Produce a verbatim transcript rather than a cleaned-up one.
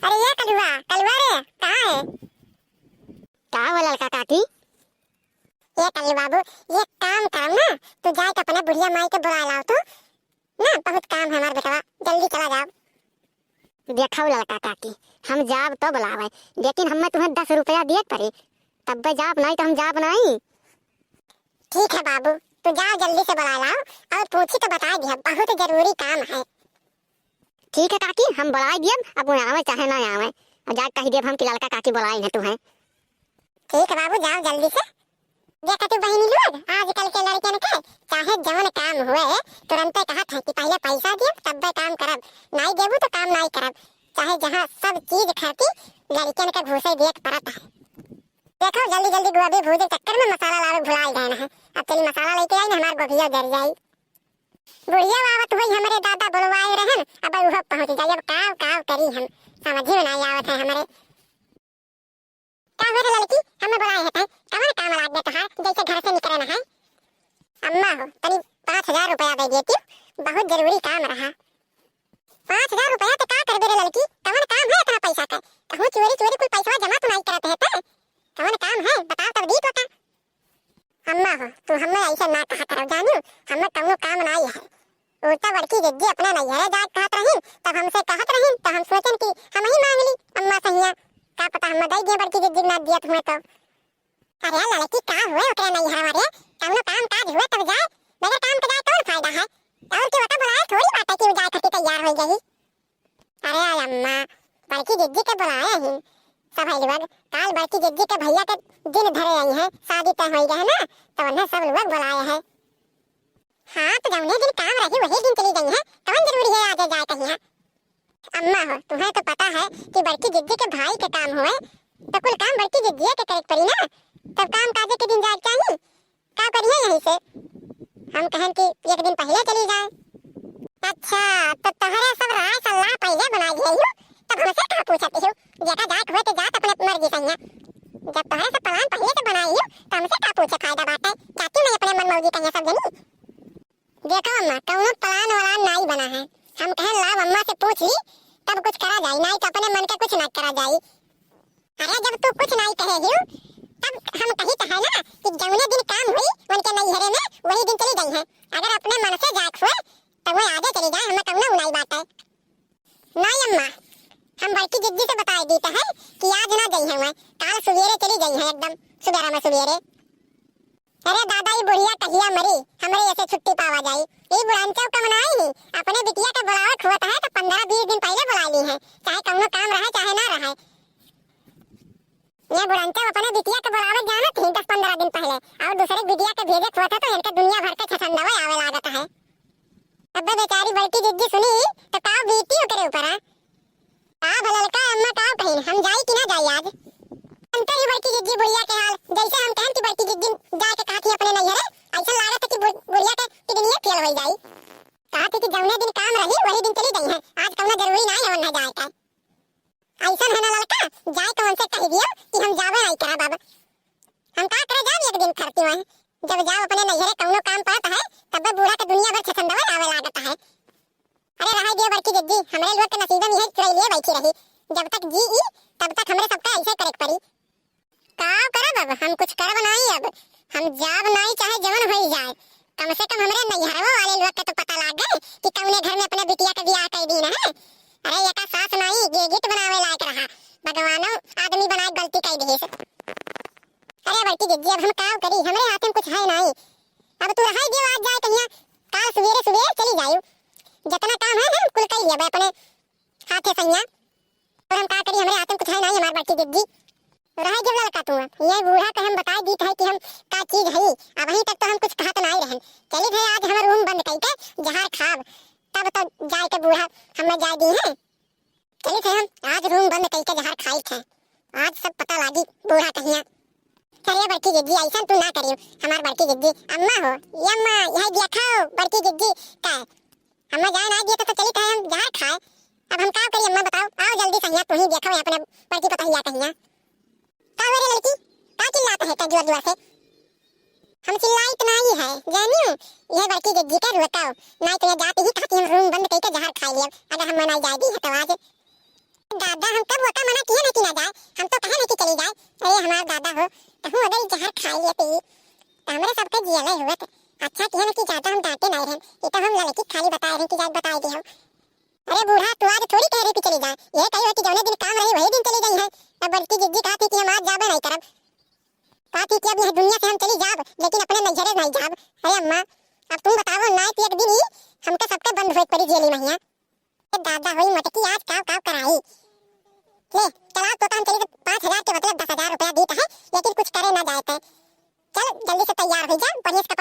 अरे ये कलुआ, कलुआ रे, कहाँ है? का हो ललका काकी? ये कलुआ बाबू, ये काम करम ना, तू जाए के अपने बुढ़िया माई के बुलाए लाओ तू। ना, बहुत काम है हमार बेटवा, जल्दी चला जाओ। देखो ललका काकी, हम जाब तो बुलावे, लेकिन हमें तुम्हें दस रुपया दिए के पड़ी, तब्बे जाब, नहीं तो हम जाब नहीं। ठीक है बाबू, तू जाओ जल्दी से बुलाए लाओ, और पूछी तो बताए दिया, बहुत जरूरी काम है। ठीक है काकी, हम बुलाए दियब, अब वो आवे चाहे ना आवे, और जाके कही देब हम कि ललका काकी बुलाई है तुम्हें। ठीक है बाबू, जाओ जल्दी से। देखा तू बहिनी लोग, आजकल के लड़कन के चाहे जवन काम हुए, तुरंते कहत है कि पहले पैसा दियो तब्बे काम करब, नाई देबू तो काम नाई करब। चाहे जहाँ सब चीज खर्ची लड़कन के घूसे दिए के पड़त है। देखो जल्दी जल्दी गोभी भूजे चक्कर में मसाला लावे भुलाई गए हैं। अब चली मसाला लेके आई ना, हमार गोभिया जर जाई। बुढ़िया आवत हुई हमरे दादा बुलवाए रहन, अब उहो पहुँच जाई। अब काव काव करी हम, समझी में नाई आवत है हमरे। का हुए रे लड़की, हमें बुलाए है तैं? कवन काम लाग गया तोहार, जैसे घर से निकरे न है? अम्मा हो, तनी पाँच हजार रुपया दे देती, बहुत जरूरी काम रहा। पाँच हजार रुपया तो का करबे रे लड़की, कवन काम है इतना पैसा का? कहूँ चोरी चोरी कुल पैसा जमा तो नहीं करते है तैं? कवन काम है, बताओ तब दी तो का? अम्मा हो, तू हमें ऐसे ना कहा करो जानू, हमें कौनो काम नाई है। उल्टा बड़की जिज्जी अपने नैहरे जाए कहत रहीन, तब हमसे कहत रहीन, तो हम सोचन कि हम ही मांग ली अम्मा सहिया, का पता हम दे दिए बड़की जिज्जी ना दियत हुए तो। अरे लड़की का हुए ओकरे नैहरवा रे, कौनो काम काज हुए तब जाए, बगैर काम के जाए कौन फायदा है? और के ओका बुलाए थोड़ी बात है कि वो जाए खातिर तैयार हो गई। अरे अम्मा, बड़की जिज्जी के बुलाए ही सब है लोग। काल बड़की जिज्जी के भैया के दिन धरे आई हैं, शादी तय होई गए है ना, तो उन्हें सब लोग बुलाए हैं। हाँ, तो जौने दिन काम रही वही दिन चली गई हैं, कौन जरूरी है आगे जाए कहीं? अम्मा हो, तुम्हें तो पता है कि बड़की जिज्जी के भाई के काम हुए, तो कुल काम बड़की जिज्जी के करे के पड़ी ना, तब काम काजे के दिन जाए के चाहिए। का करिए यहीं से? हम कहन कि एक दिन पहले चली जाए। अच्छा, तो तोहरे सब राय सलाह पहले बना लिए हो, तब हमसे का पूछत हो? जेका जाए के होए तो जात अपने मर्जी से हियाँ। जब तोहरे सब plan पहले से बनाई हो, तो हमसे का पूछे फायदा बाटे? जाती नहीं अपने मन मौजी कहिया सब जनी। देखो अम्मा, कौनो plan वालान नाई बना है। हम कहन लाव अम्मा से पूछ ली, तब कुछ करा जाई, नाई तो अपने मन के कुछ ना करा जाई। अरे जब तू कुछ नाई कहे हियो, तब हम कही तो है ना कि जौने दिन काम हुई उनके नैहरे में, वही दिन चली गई है। अगर अपने मन से जाए हुए, तो वो आजे चली जाए, हमें कौनो नाई बात है। नाई अम्मा, हम बड़की जिज्जी से बताए दी तो है कि आज ना गई है, वह काल सुबेरे चली गई है, एकदम सुबेरा में सुबेरे। अरे दादा, ई बुढ़िया कहिया मरी, हमरे ऐसे छुट्टी पावा जाई। ई बुढ़ांचव कमनाई ही, अपने बिटिया के बुलावे खुवत है तो पन्द्रह बीस दिन पहले बुला ली है, चाहे कौनो काम रहे चाहे ना रहे। ये बुढ़ांचव अपने बिटिया के बुलावे जानत ही दस पन्द्रह दिन पहले, और दूसरे बिटिया के भेजे खुवत है तो इनके दुनिया भर के छछंदवे आवे लागत है। अबे बेचारी बड़की जिज्जी सुनी तो का बीती ओकरे ऊपर, हाँ? का भललका अम्मा का कहिन, हम जाई कि ना जाई आज? हम तो ही बड़की जिज्जी बुढ़िया के हाल, जैसे हम कहन कि बड़की जिज्जी जाए के कहत ही अपने नैहरे, ऐसा लागत है कि बुढ़-, बुढ़िया के kidney fail होई जाई। कहत ही कि जौने दिन काम रही, वही दिन चली गई है, आज कौनो जरूरी ना है उन्हें जाए के। ऐसन है ना ललका, जाए के उनसे कह दियो कि हम जावे नहीं करब अब। हम का करे जाब एक दिन खरती वहीं, जब जाब अपने नैहरे कौनो काम पड़त है, तब बूढ़ा के दुनिया भर छछंदवे आवे लागत है। अरे रहाई दियो बड़की जिज्जी, हमरे लोग के नसीबे में यही चुड़ैलिए बैठी रही। जब तक जी ई, तब तक हमरे सबका ऐसे करे के पड़ी। का करब अब, हम कुछ करब नाई अब। हम जाब नाई चाहे जवन होई जाए, कम से कम हमरे नैहरवा वाले लोग के तो पता लाग गए कि कौने घर में अपने बिटिया के बियाह कर दीन है। अरे एका सास नाई, गिरगिट बनावे लायक रहा, भगवानो आदमी बनाए गलती कर दिहिस। अरे बड़की जिज्जी, अब हम का करी, हमरे हाथ में कुछ है नाई। अब तू रहाई दियो, आज जाए कहिया, काल सुबेरे सुबेरे चली जायु। जितना काम है हम कुल कर लिया अपने हाथे सैया। और हम का करी, हमरे हाथे में कुछ है नाई हमार बड़की जिज्जी। रहाई दियो ललका तू, ये बूढ़ा के हम बताई दीत है कि हम का चीज है। अबहीं तक तो हम कुछ कहत नाई रहन। चली भाई आज हम room बंद करके जहर खाब, तब तो जाए के बूढ़ा हमें जाए दी है। चली थे हम आज room बंद कई के जहर खाई थे, आज सब पता लागी बूढ़ा कहिया। चलिए बड़की जिज्जी, ऐसा तू ना करियो हमार बड़की जिज्जी। अम्मा हो, ये अम्मा, यह देखो बड़की जिज्जी का। अम्मा जाए ना दिए तो, तो चली थे हम जहर खाए। अब हम का करिए अम्मा बताओ, आओ जल्दी सहिया तू ही देखो अपने बड़की पतहिया कहिया। का हुआ रे लड़की, का चिल्लात है इतना जोर जोर से? हम चिल्लाइत नाई है, जानियो, यह बड़की जिज्जी के रोकाओ, नाई तो ये जात ही खाती हम room बंद करके जहर खाई लियब, अगर हम मनाई जाए दी है तो आज। दादा, दा, हम कब ओका मना किहे ना कि ना जाए, हम तो कहे ना कि चली जाए। अरे हमार दादा हो, तहूँ अगर ई जहर खाई लेती, तो हमरे सबके जियले हुए। अच्छा किहे ना कि ज्यादा हम डांटे नहीं रहन, ई तो हम लड़की खाली बताए रहे कि जाए बताए दे हम। अरे बूढ़ा, तू आज थोड़ी कह रही कि चली जाए, ये कही हो कि जौने दिन काम रही वही दिन चली गई है। अब बड़की जिज्जी कहती कि हम आज जाबे नहीं करब, कहती कि अब यह दुनिया से हम चली जाब, लेकिन अपने नैहरे नहीं जाब। अरे अम्मा, अब तुम बताओ ना कि एक दिन ही हमके सबके बंद होए पड़ी जेली महिया। ए दादा होई मटकी आज काव काव कराई। ले, चला तो काम चली तो पाँच हजार के बदले दस हजार रुपया दीत है, लेकिन कुछ करे ना जाए पे। चल जल्दी से तैयार हो जा, बढ़िया से